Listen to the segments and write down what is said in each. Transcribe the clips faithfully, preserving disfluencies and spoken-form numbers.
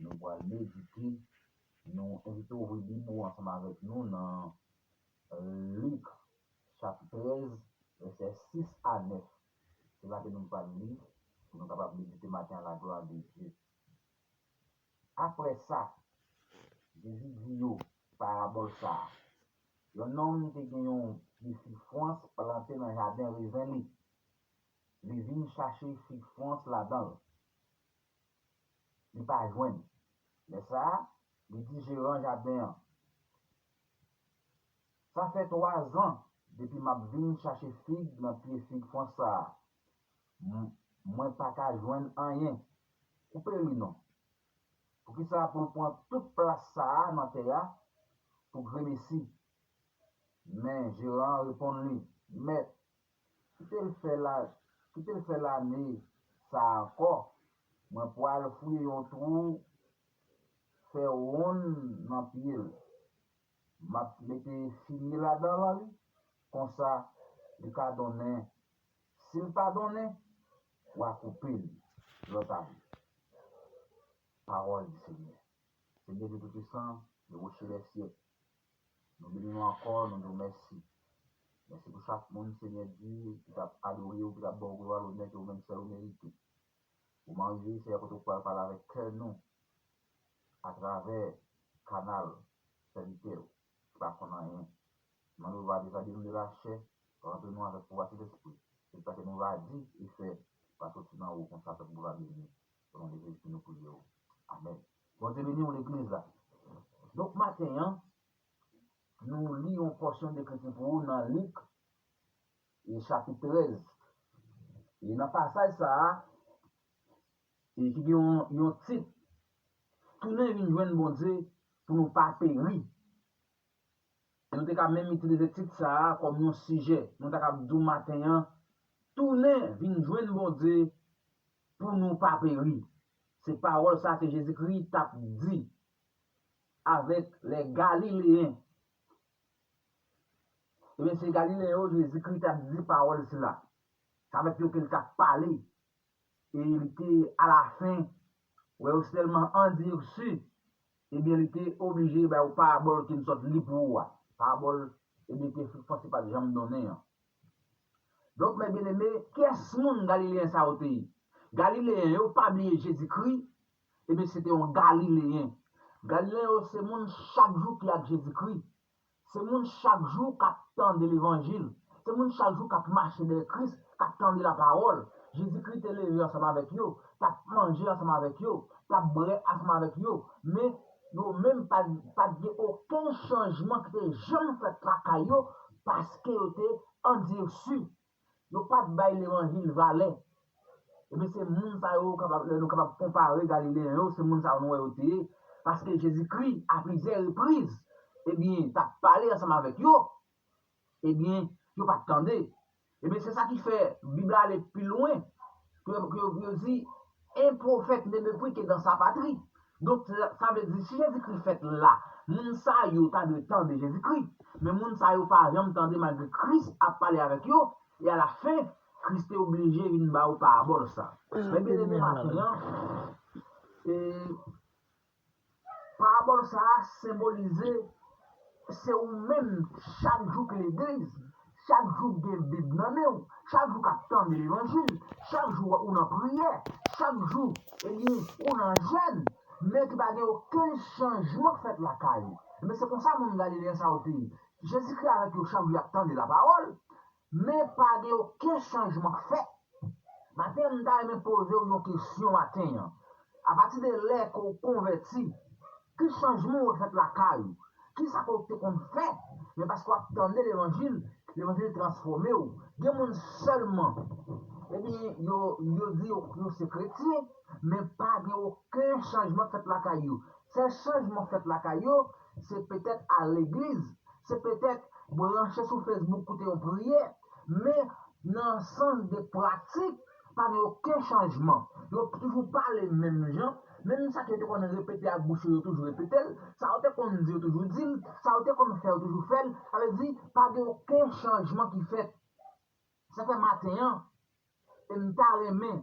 Nou pral medite, nou envite w ouvri Bib ou ansanm avèk nou nan Lik, chapit trèz, vèsè sis a nèf. Se la ke nou pral li, pou nou kapab medite maten an, la glwa de Dye. Apre sa, Jezi di yo parabòl sa a. Yon nonm te gen yon pye fig frans plante nan jaden rezen li. Li vin chache fig frans ladan l. Li pa jwenn. Lè sa a, li di jeran jaden an, "Sa fè twa zan depi m ap vin chache fig nan pye fig frans sa a. M- mwen pa ka jwenn anyen. Koupe li non. Poukisa pou l pran tout plas sa a nan tè a pou gremesi?" Men jeran an reponn li, "Mèt, kite l fè la, kite l fè lane sa a ankò. Mwen pral fouye yon twou, fè wonn nan pye l. M ap mete fimye ladan l, konsa li ka donnen. Si l pa donnen, w a koupe li lòt ane." Parole du Seigneur. Seigneur Dieu Tout-Puissant, le rocher des siècles. Nou beni nou ankò, nou di w mèsi. Mèsi pou chak moun, Senyè Dye, ki t ap adore w, ki t ap ba w glwa, lonè ke ou menm sèl ou merite. Moman rive, Senyè, kote w pral pale avèk kè nou, atravè kanal sèvitè w, ki pa konn anyen. Mande w va dezabile nou de lachè, ranpli nou avèk pouvwa Sentespri. Se sa ke nou va di e fè, va soti nan ou konsa, pèp ou va beni. O non de Jezi, nou priye w. Amèn. Bondye beni w, legliz la. Donk, maten an, nou li yon pòsyon de ekriti pou ou nan Lik, e chapit trèz. E nan pasaj sa a, e ki gen yon, yon tit, "Tounen vin jwenn Bondye pou nou pa peri." E nou te ka menm itilize tit sa a kòm yon sijè. Nou ta kab di w maten an, "Tounen vin jwenn Bondye pou nou pa peri." Se pawòl sa a ke Jezikri t ap di avèk lè Galileyen. Ebyen, se Galileyen yo Jezikri t ap di pawòl sila. Se avèk yo ke l t ap pale. E li te alafen, wè yo sèlman andisi, ebyen, li te oblije ba yo pawòl ke m sot li pou ou a. Pawòl, ebyen, ke fòse pa t janm donnen an. Donk, mè byeneme, kiyès moun Galileyen sa yo te ye? Galileyen yo, pa bliye Jezikri, ebyen, se te yon Galileyen. Galileyen yo, se moun chak jou ki ak Jezikri. Se moun chak jou k ap tande levanjil. Se moun chak jou k ap mache dèyè Kris, k ap tande lapawòl. Jezikri te leve ansanm avèk yo, t ap manje ansanm avèk yo, t ap bwè ansanm avèk yo. Men, yo menm pa t, pa t gen okenn chanjman ki te janm fèt lakay yo, paske yo te andisi. Yo pa t bay levanjil valè. Ebyen, se moun sa yo, kapab, lè nou kapab konpare Galileyen yo, se moun sa yo nou wè yo te ye. Paske Jezikri, a plizyè repriz, ebyen, t ap pale ansanm avèk yo. Ebyen, yo pa t tande. Ebyen, se sa ki fè Bib la ale pi lwen. Pou yo, pou yo, pou yo di, un prophète ne peut plus que dans sa patrie. Donk, sa, sa vle di, si Jezikri fèt la, moun sa yo ta dwe tande Jezikri. Men moun sa yo pa janm tande malgre Kris ap pale avèk yo. E alafen, Kris te oblije vin ba yo pawòl sa. Men byeneme, maten an, e, pawòl sa a senbolize se ou menm, chak jou ki legliz, chak jou k gen Bib nan men w, chak jou k ap tande levanjil, chak jou ou nan priyè, chak jou, ebyen, ou nan jèn, men ki pa gen okenn chanjman k fèt lakay ou. Ebyen, se konsa moun Galileyen sa yo te ye. Jezikri avèk yo chak jou y ap tande lapawòl, men pa gen okenn chanjman k fèt. Maten an, m ta renmen poze w yon kesyon maten an. Apati de lè ke w konvèti, ki chanjman w wè fèt lakay ou? Kisa ke w te konn fè? Men paske w ap tande levanjil, levanjil transfòme w. Gen moun sèlman, ebyen, yo, yo di yo, yo se kretyen, men pa gen okenn chanjman k fèt lakay yo. Sèl chanjman k fèt lakay yo, se petèt al legliz, se petèt branche sou Facebook koute yon priyè, men nan sans de pratik, pa gen okenn chanjman. Yo toujou pale menm jan, menm sa ke yo te konn repete ak bouch yo, yo toujou repete l, sa yo te konn di, yo toujou di l, sa yo te konn fè, yo toujou fè l. Sa vle di, pa gen okenn chanjman ki fèt. Sa fè maten an, e m ta renmen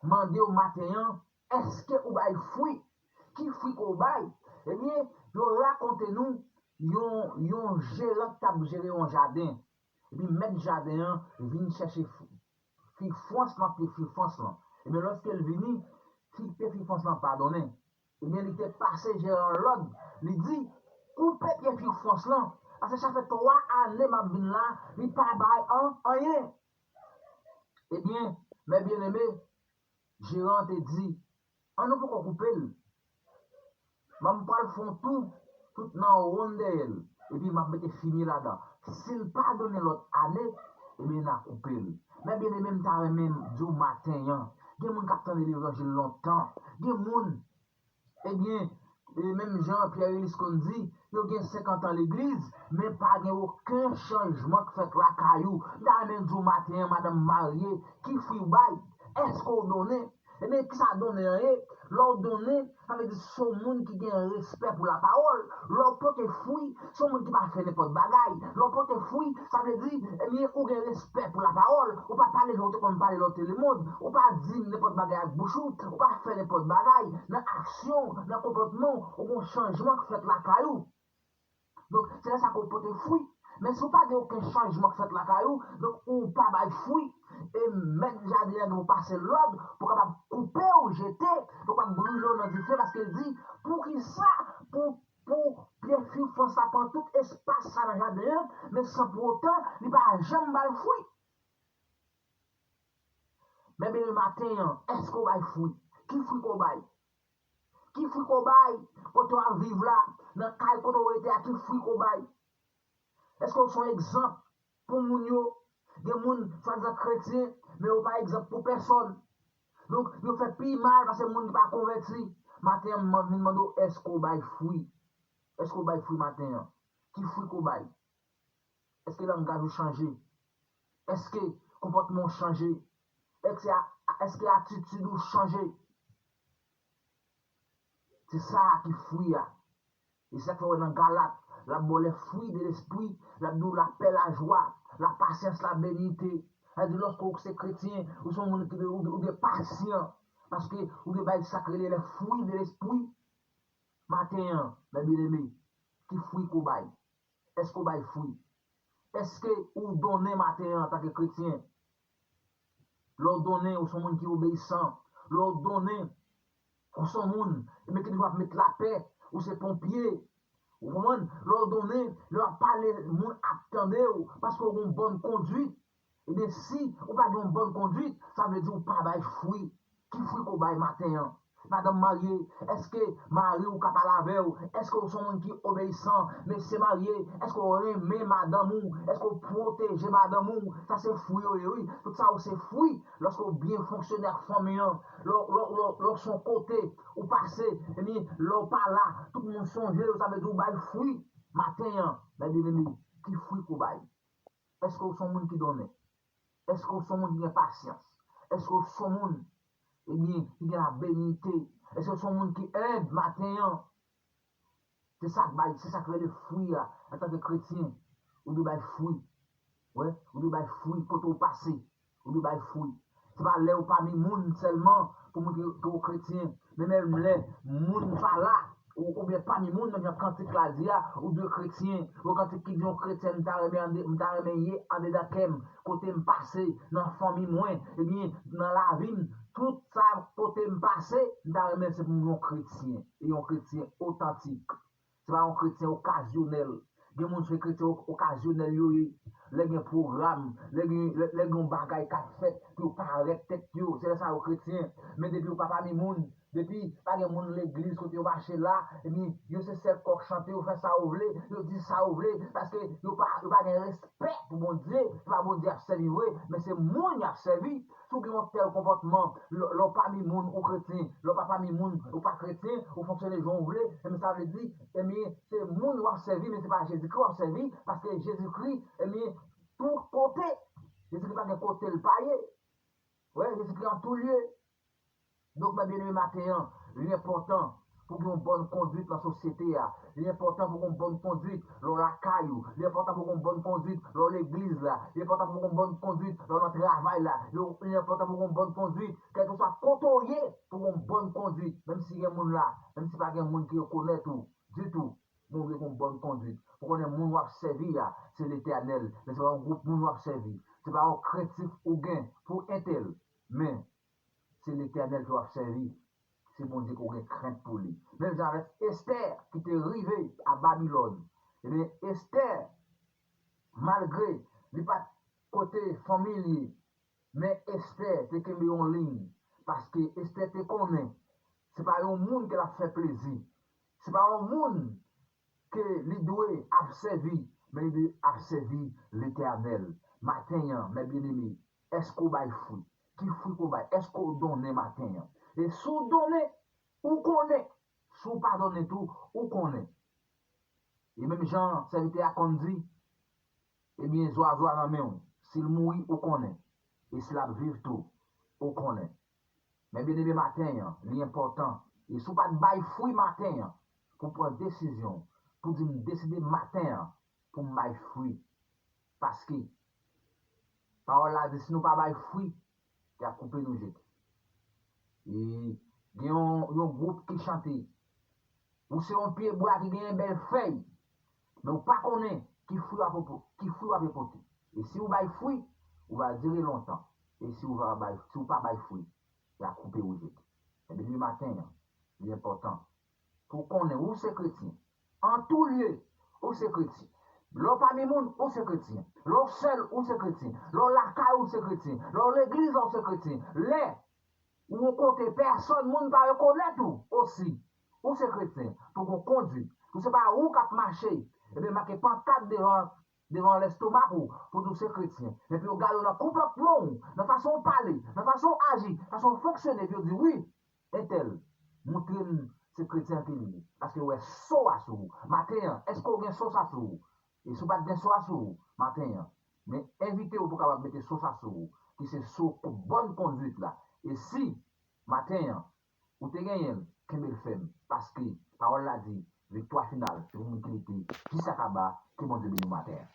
mande w maten an, èske ou bay fwi? Ki fwi ke w bay? Ebyen, yo rakonte nou yon, yon jeran k t ap jere yon jaden. Epi mèt jaden an vin chèche fig frans lan, pye fig frans lan. Ebyen, lòske l vini, pye fig frans lan pa donnen. Ebyen, li te pase jeran an lòd, li di, koupe pye fig frans lan, paske sa fè twa ane m ap vin la, li pa bay an, anyen. Ebyen, mè byeneme, jeran an te di, an nou poko koupe l. Mwen m pral fè yon tou, tout nan wonn dèyè l, epi m ap mete fimye ladan. Si l pa donnen lòt ane, ebyen, n a koupe l. Mè byeneme, m ta renmen di w maten an, gen moun k ap tande levanjil lontan. Gen moun, ebyen, e menm jan Pierre Elis konn di, yo gen senkant an legliz, men pa gen okenn chanjman k fèt lakay ou. M ta renmen di w maten an, madanm marye, ki fwi w bay? Èske w donnen? Ebyen, kisa donnen an ye? Lè w donnen, sa vle di se yon moun ki gen respè pou lapawòl. Lè w pote fwi, se yon moun ki pa fè nenpòt bagay. Lè w pote fwi, sa vle di, ebyen, ou gen respè pou lapawòl. Ou pa pale jan w te konn pale lè w te lemonn. Ou pa di nenpòt bagay ak bouch ou. Ou pa fè nenpòt bagay. Nan aksyon w, nan konpòtman w, ou gen yon chanjman k fèt lakay ou. Donk, se lè sa ke w pote fwi. Men si w pa gen okenn chanjman k fèt lakay ou, donk ou pa bay fwi, e mèt jaden an gen pou pase lòd pou kapab koupe w, jete, pou kapab brile w nan dife, paske l di, poukisa pou, pou pye fig frans la pran tout espas sa nan jaden an, men san pou otan, li pa janm ba l fwi? Men byeneme, maten an, èske w bay fwi? Ki fwi ke w bay? Ki fwi ke w bay? Kote w ap viv la, nan kay kote w rete a, ki fwi ke w bay? Èske w se yon egzanp pou moun yo? Gen moun swadizan kretyen, men yo pa egzanp pou pèsòn. Donk, yo fè pi mal pase moun ki pa konvèti. Maten an, m vin mande w, èske w bay fwi? Èske w bay fwi maten an? Ki fwi ke w bay? Èske langaj ou chanje? Èske konpòtman w chanje? Èske, èske atitid ou chanje? Se sa a ki fwi a. E se sa k fè w wè nan Galat, l ap ba w les fruits de l'esprit, l ap di w lapè, lajwa, lapasyans, labeniite. Sa vle di lòske w se kretyen, ou se yon moun ki, ou, ou dwe pasyan, paske ou dwe bay sa k rele les fruits de l'esprit. Maten an, mè byeneme, ki fwi ke w bay? Èske w bay fwi? Èske ou donnen maten an antanke kretyen? Lè w donnen, ou se yon moun ki obeyisan. Lè w donnen, ou se yon moun, ebyen, ki toujou ap met lapè. Ou se ponpye. Ou konprann? Lè w donnen, lè w ap pale, moun ap tande w, paske w gen yon bòn kondwit. Ebyen, si ou pa gen yon bòn kondwit, sa vle di ou pa bay fwi. Ki fwi ke w bay maten an? Madanm marye, èske mari w ka pale avè w? Èske w se yon moun ki obeyisan? Mesye marye, èske w renmen madanm ou? Èske w pwoteje madanm ou? Sa se fwi yo ye, wi. Tout sa yo se fwi. Lòske w byen fonksyone ak fanmi an, lè, lè, lè, lè w se yon kote ou pase, ebyen, lè w pa la, tout moun sonje w, sa vle di w bay fwi. Maten an, mè byeneme, ki fwi ke w bay? Èske w se yon moun ki donnen? Èske w se yon moun ki gen pasyans? Èske w se yon moun, ebyen, ki gen labenite? Èske w se yon moun ki enb maten an? Se sa k bay, se sa k rele fwi a. Antanke kretyen, ou dwe bay fwi. Wi, ou dwe bay fwi kote w pase. Ou dwe bay fwi. Se pa lè ou pami moun sèlman pou montre ke w kretyen. Men menm lè moun pa la, ou, oubyen pami moun, menm jan kantik la di a, ou dwe kretyen. Yon kantik ki di yon kretyen, m ta renmen ande, m ta renmen ye andedan kè m, kote m pase, nan fanmi mwen, ebyen, nan lavi m, tout sa kote m pase, m ta renmen se pou m yon kretyen, e yon kretyen otantik. Se pa yon kretyen okazyonèl. Gen moun se kretyen ok-, okazyonèl yo ye. Lè gen pwogram, lè gen, lè, lè gen yon bagay k ap fèt pou yo parèt tèt yo, se lè sa yo kretyen. Men depi yo pa pami moun, depi pa gen moun legliz kote yo mache la, ebyen, yo se sèl kòk chante, yo fè sa yo vle, yo di sa yo vle, paske yo pa, yo pa gen respè pou Bondye, se pa Bondye y ap sèvi vre, men se moun y ap sèvi. Si w gen yon tèl konpòtman, lè, lè w pami moun, ou kretyen, lè w pa pami moun, ou pa kretyen, ou fonksyone jan w vle, ebyen, sa vle di, ebyen, se moun w ap sèvi, men se pa Jezikri w ap sèvi, paske Jezikri, ebyen, tout kote. Jezikri pa gen kote l pa ye. Wi, Jezikri an tou lye. Donk, mè byeneme, maten an, li enpòtan pou gen yon bòn konduit nan sosyete a. Li enpòtan pou gen yon bòn konduit lè w lakay ou. Li enpòtan pou gen yon bòn konduit lè w legliz la. Li enpòtan pou gen yon bòn konduit lè w nan travay la. Li enpòtan pou gen yon bòn konduit kèlkeswa kote w ye, pou gen yon bòn konduit. Menm si gen moun la, menm si pa gen moun ki rekonèt ou ditou, men w gen yon bòn konduit. Ou konnen moun w ap sèvi a, se Letènèl. Men se pa yon gwoup moun w ap sèvi. Se pa yon krentif ou gen pou entèl. Men se Letènèl ke w ap sèvi. Se Bondye ke w gen krent pou li. Menm jan avèk Estè ki te rive a Babilòn. Ebyen, Estè, malgre li pa t kote fanmi l ye, men Estè te kenbe yon liy. Paske Estè te konnen se pa yon moun ke l ap fè plezi. Se pa yon moun ke li dwe ap sèvi, men li dwe ap sèvi Letènèl. Maten an, mè byeneme, èske w bay fwi? Ki fwi ke w bay? Èske w donnen maten an? E si w donnen, ou konnen. Si w pa donnen tou, ou konnen. E menm jan sèvitè a konn di, ebyen, zwazo a nan men w. Si l mouri, ou konnen. E si l ap viv tou, ou konnen. Mè byeneme, maten an, li enpòtan. E si w pa t bay fwi maten an, pou w pran desizyon, pou di m deside maten an, pou m bay fwi. Paske, pawòl la di, si nou pa bay fwi, y ap koupe nou jete. E gen yon, yon gwoup ki chante, ou se yon pye bwa ki genyen bèl fèy, men ou pa konnen ki fwi w ap, ki fwi w ap pote. E si w bay fwi, ou va dire lontan. E si w pa bay, si w pa bay fwi, y a koupe ou jete. Ebyen, li maten an, li enpòtan pou w konnen ou se kretyen. An tou lye, ou se kretyen. Lè w pami moun, ou se kretyen. Lè w sèl, ou se kretyen. Lè w lakay, ou se kretyen. Lè w legliz, ou se kretyen. Lè ou yon kote pèsòn moun pa rekonèt ou osi, ou se kretyen. Pou w konduit, pou se pa ou k ap mache, ebyen make pankat devan devan lèstomak ou pou di w se kretyen. Epi yo gade w nan konpòtman w, nan fason w pale, nan fason w aji, fason w fonksyone, epi yo di wi, entèl, montre m se kretyen ke li ye. Paske yo wè so a sou ou. Maten an, èske w gen so sa sou ou? E si w pa t gen so a sou ou, maten an, men envite w pou w kapab mete so sa sou ou, ki se so bòn konduit la. E si, maten an, ou te genyen l, kenbe l fèm, paske pawòl la di, viktwa final, se pou moun ki lite jis a kaba, ke Bondye beni w maten an.